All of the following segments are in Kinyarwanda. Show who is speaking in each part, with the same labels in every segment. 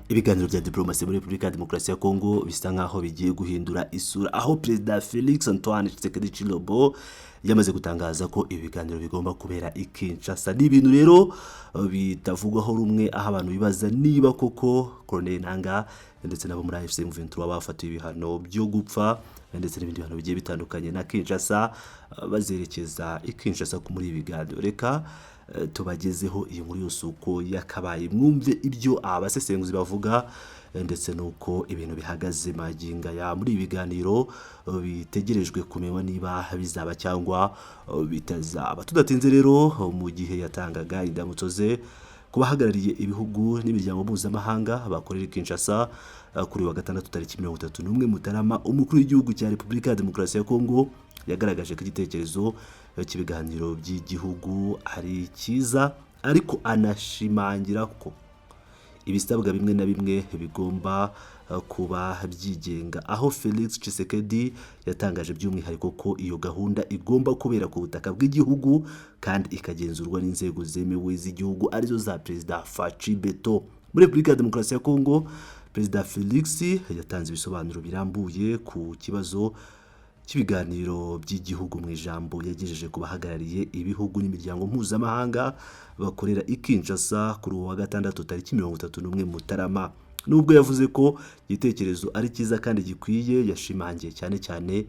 Speaker 1: Ibiganiro bya diplomasi muri Repubulika ya Demokarasi ya Kongo bisa nkaho bigiye guhindura isura, aho Perezida Felix Antoine Tshisekedi Tshilombo yamaze gutangaza ko ibi biganiro bigomba kubera i Kinshasa. Ni ibintu rero bitavugwaho rumwe, aho abantu bibaza niba koko Corneille Nangaa ndetse nabo muri AFC M23 bafatiwe ibihano byo gupfa ndetse n'ibindi bihano bigiye bitandukanye na Kinshasa bazerekeza i Kinshasa muri ibi biganiro. Reka tubagezeho iyi nkuru yose uko yakabaye, mwumve ibyo abasesenguzi bavuga ndetse n'uko ibintu bihagaze magingo aya muri ibi biganiro bitegerejwe kumenywa niba bizaba cyangwa bitazaba. Tudatinze rero, mu gihe yatangaga indamutso ze ku bahagarariye ibihugu n'imiryango mpuzamahanga bakorera i Kinshasa kuri wa gatandatu tariki 31 Mutarama, umukuru w'igihugu cya Repubulika ya Demokarasi ya Kongo yagaragaje ko igitekerezo cy'ibiganiro by'igihugu ari cyiza, ariko anashimangira ko ibisabwa bimwe na bimwe bigomba kuba byigenga, aho Felix Tshisekedi yatangaje by'umwihariko ko iyo gahunda igomba kubera ku butaka bw'igihugu kandi ikagenzurwa n'inzego zemewe z'igihugu, arizo za Perezida Fatshi Beto. Muri Repubulika ya Demokarasi ya Kongo, Perezida Felix yatanze ibisobanuro birambuye ku kibazo cy'ibiganiro by'igihugu mu ijambo yagejeje ku bahagarariye ibihugu n'imiryango mpuzamahanga bakorera i Kinshasa kuri uwo wa gatandatu tariki 31 Mutarama. Nubwo yavuze ko igitekerezo ari cyiza kandi gikwiye, yashimangiye cyane cyane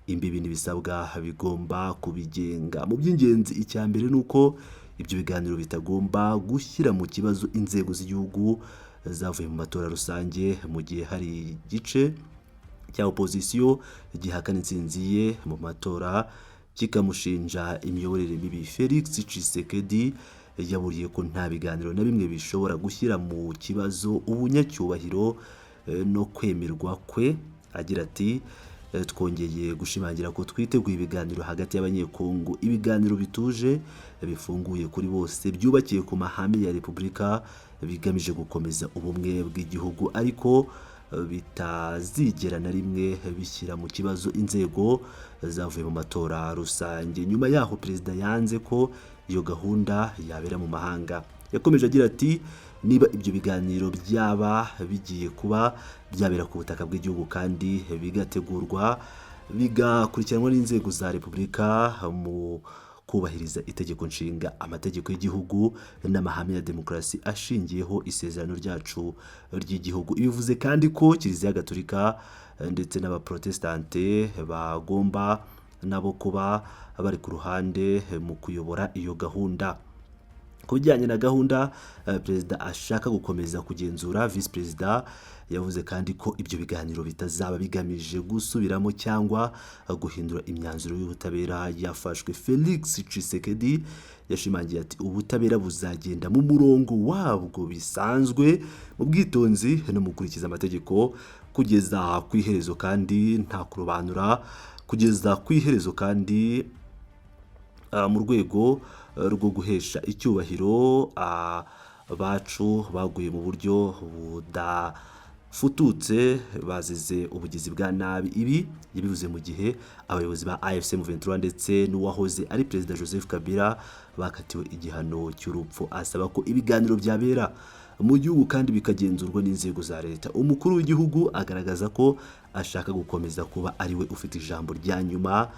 Speaker 1: imbibi n'ibisabwa bigomba kubigenga. Mu by'ingenzi, icya mbere ni uko ibyo biganiro bitagomba gushyira mu kibazo inzego z'igihugu zavuye mu matora rusange, mu gihe hari igice cya opozisiyo gihakana intsinzi ye mu matora kikamushinja imiyoborere mibi. Felix Tshisekedi yaburiye ko nta biganiro na bimwe bishobora gushyira mu kibazo ubunyacyubahiro no kwemerwa kwe, agira ati: "Twongeye gushimangira ko twiteguye ibiganiro hagati y'Abanyekongo, ibiganiro bituje, bifunguye kuri bose, byubakiye ku mahame ya repubulika, bigamije gukomeza ubumwe bw'igihugu, ariko bitazigera na rimwe bishyira mu kibazo inzego zavuye mu matora rusange." Nyuma yaho perezida yanze ko iyo gahunda yabera mu mahanga. Yakomeje agira ati: "Niba ibyo biganiro byaba bigiye kuba, byabera ku butaka bw'igihugu kandi bigategurwa bigakurikiranwa n'inzego za repubulika mu kubahiriza itegeko nshinga, amategeko y'igihugu n'amahame ya demokarasi ashingiyeho isezerano ryacu ry'igihugu." Bivuze kandi ko Kiliziya Gatolika ndetse n'Abaprotestante bagomba nabo kuba bari ku ruhande mu kuyobora iyo gahunda. Ku bijyanye na gahunda perezida ashaka gukomeza kugenzura, visi perezida yavuze kandi ko ibyo biganiro bitazaba bigamije gusubiramo cyangwa guhindura imyanzuro y'ubutabera yafashwe. Felix Tshisekedi yashimangiye ati: "Ubutabera buzagenda mu murongo wabwo bisanzwe, mu bwitonzi no mu gukurikiza amategeko kugeza ku iherezo, kandi nta kurobanura, kugeza ku iherezo, kandi mu rwego rwo guhesha icyubahiro abacu baguye mu buryo budafututse bazize ubugizi bwa nabi." Ibi yabivuze mu gihe abayobozi ba AFC M23 ndetse n'uwahoze ari Perezida Joseph Kabila bakatiwe igihano cy'urupfu, asaba ko ibiganiro byabera mu gihugu kandi bikagenzurwa n'inzego za leta. Umukuru w'igihugu agaragaza ko ashaka gukomeza kuba ariwe ufite ijambo rya nyuma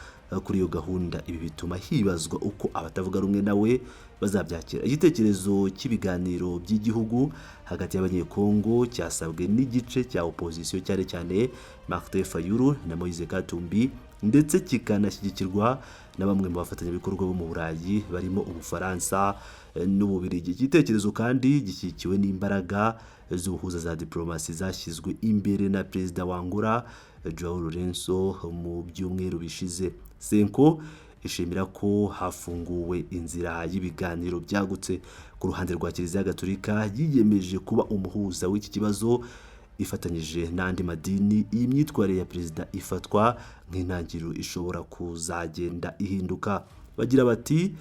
Speaker 1: kuri iyo gahunda. Ibi bituma hibazwa uko abatavuga rumwe nawe bazabyakira. Igitekerezo cy'ibiganiro by'igihugu hagati y'Abanyekongo cyasabwe n'igice cya opozisiyo, cyane cyane Martin Fayulu na Moise Katumbi, ndetse kikanashyigikirwa na bamwe mu bafatanyabikorwa bo mu Burayi barimo Ubufaransa n'Ububiligi. Igitekerezo kandi gishyigikiwe n'imbaraga z'ubuhuza za diplomasi zashyizwe imbere na Perezida wa Angola João Lourenço mu byumweru bishize. CENCO ishimira ko hafunguwe inzira y'ibiganiro byagutse. Ku ruhande rwa Kiliziya Gatolika, yiyemeje kuba umuhuza w'iki kibazo ifatanyije n'andi madini. Iyi myitwarire ya perezida ifatwa nk'intangiriro ishobora kuzagenda ihinduka. Bagira bati: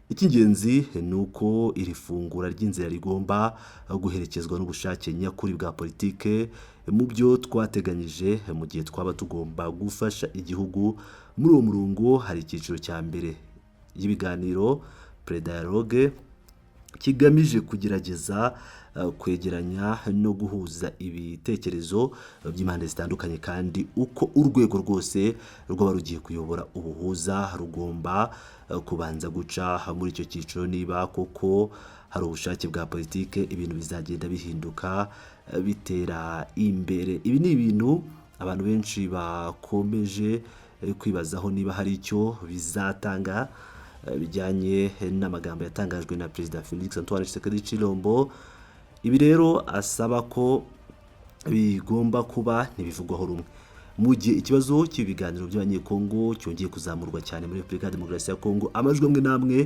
Speaker 1: "Icy'ingenzi ni uko iri fungura ry'inzira rigomba guherekezwa n'ubushake nyakuri bwa politike mu byo twateganyije mu gihe twaba tugomba gufasha igihugu." Muri uwo murongo hari icyiciro cya mbere y'ibiganiro, pré-dialogue. kigamije kugerageza kwegeranya no guhuza ibitekerezo by'impande zitandukanye, kandi uko urwego rwose rwaba rugiye kuyobora ubuhuza rugomba kubanza guca muri icyo cyiciro. Niba koko hari ubushake bwa politike, ibintu bizagenda bihinduka bitera imbere. Ibi ni ibintu abantu benshi bakomeje kwibazaho niba hari icyo bizatanga bijyanye n'amagambo yatangajwe na Perezida Felix Antoine Tshisekedi Tshilombo. Ibi rero asaba ko bigomba kuba ntibivugwaho rumwe. Mu gihe ikibazo cy'ibiganiro by'Abanyekongo cyongeye kuzamurwa cyane muri Repubulika ya Demokarasi ya Kongo, amajwi amwe n'amwe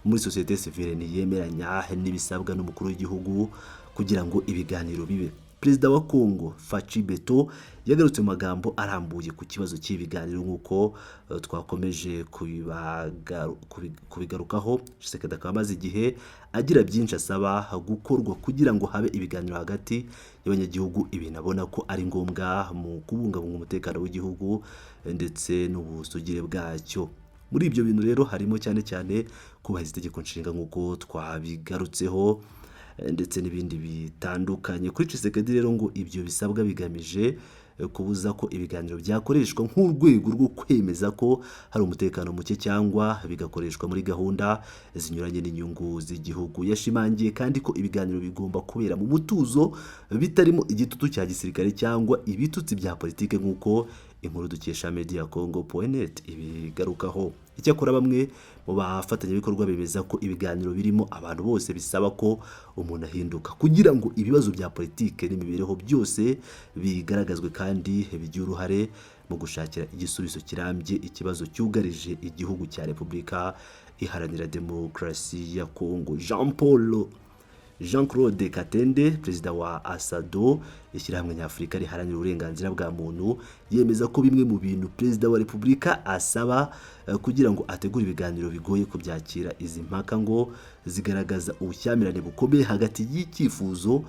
Speaker 1: muri sosiyete sivile ntiyemeranya n'ibisabwa n'umukuru w'igihugu kugira ngo ibiganiro bibe. Perezida wa Kongo Faci Beto yagarutse mu magambo arambuye ku kibazo cy'ibiganiro nk'uko twakomeje kubigarukaho. Tshisekedi akaba amaze igihe agira byinshi asaba gukorwa kugira ngo habe ibiganiro hagati y'abanyagihugu, ibintu abona ko ari ngombwa mu kubungabunga umutekano w'igihugu ndetse n'ubusugire bwacyo. Muri ibyo bintu rero harimo cyane cyane kubahiriza itegeko nshinga nk'uko twabigarutseho ndetse n'ibindi bitandukanye. Kuri Tshisekedi rero ngo ibyo bisabwa bigamije kubuza ko ibiganiro byakoreshwa nk'urwego rwo kwemeza ko hari umutekano muke cyangwa bigakoreshwa muri gahunda zinyuranye n'inyungu z'igihugu. Yashimangiye kandi ko ibiganiro bigomba kubera mu mutuzo, bitarimo igitutu cya gisirikare cyangwa ibitutsi bya politike, nk'uko inkuru dukesha Media Congo net ibigarukaho. Icyakora bamwe mu bafatanyabikorwa bemeza ko ibiganiro birimo abantu bose bisaba ko umuntu ahinduka kugira ngo ibibazo bya politike n'imibereho byose bigaragazwe kandi bigire uruhare mu gushakira igisubizo kirambye ikibazo cyugarije igihugu cya Repubulika Iharanira Demokarasi ya Kongo. Jean Paul Jean Claude Katende, perezida wa ASADO, ishyirahamwe nyafurika riharanira uburenganzira bwa muntu, yemeza ko bimwe mu bintu perezida wa repubulika asaba kugira ngo ategure ibiganiro bigoye kubyakira. Izi mpaka ngo zigaragaza ubushyamirane bukomeye hagati y'icyifuzo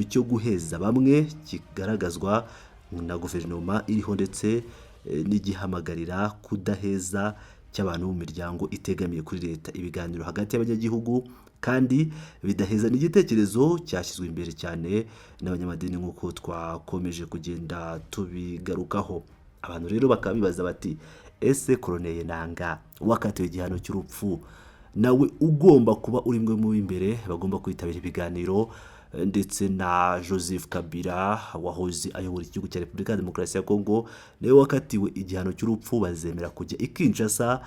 Speaker 1: cyo guheza bamwe kigaragazwa na guverinoma iriho ndetse n'igihamagarira kudaheza cy'abantu mu miryango itegamiye kuri leta. Ibiganiro hagati y'abanyagihugu kandi bidaheza ni igitekerezo cyashyizwe imbere cyane n'abanyamadini nk'uko twakomeje kugenda tubigarukaho. Abantu rero bakaba bibaza bati: ese Corneille Nangaa wakatiwe igihano cy'urupfu nawe ugomba kuba uri mu imbere bagomba kwitabira ibiganiro, ndetse na Joseph Kabila wahoze ayobora igihugu cya Repubulika ya Demokarasi ya Kongo nawe wakatiwe igihano cy'urupfu, bazemera kujya i Kinshasa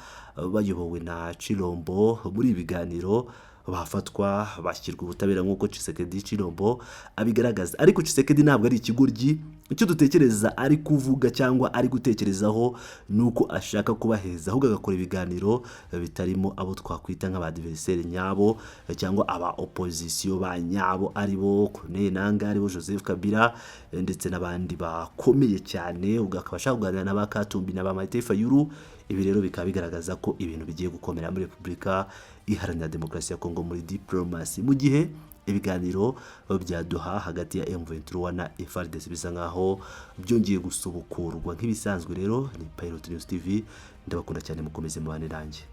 Speaker 1: bayobowe na Tshilombo muri ibi biganiro, bafatwa bashyirwa ubutabera nk'uko Tshisekedi Tshilombo abigaragaza? Ariko Tshisekedi ntabwo ari ikigoryi. Icyo dutekereza ari kuvuga cyangwa ari gutekerezaho ni uko ashaka kubaheza, ahubwo agakora ibiganiro bitarimo abo twakwita nk'aba adversaire nyabo cyangwa aba opposition ba nyabo, aribo Corneille Nangaa, aribo Joseph Kabila ndetse n'abandi bakomeye cyane, ubwo akaba ashaka kuganira na ba Katumbi na ba Martin Fayulu. Ibi rero bikaba bigaragaza ko ibintu bigiye gukomera muri Repubulika Iharanira Demokarasi ya Kongo muri diplomasi, mu gihe ibiganiro bya Doha hagati ya M23 na FARDC bisa nkaho byongeye gusubukurwa nk'ibisanzwe. Rero ni Pilot News TV, ndabakunda cyane, mukomeze mubane nanjye.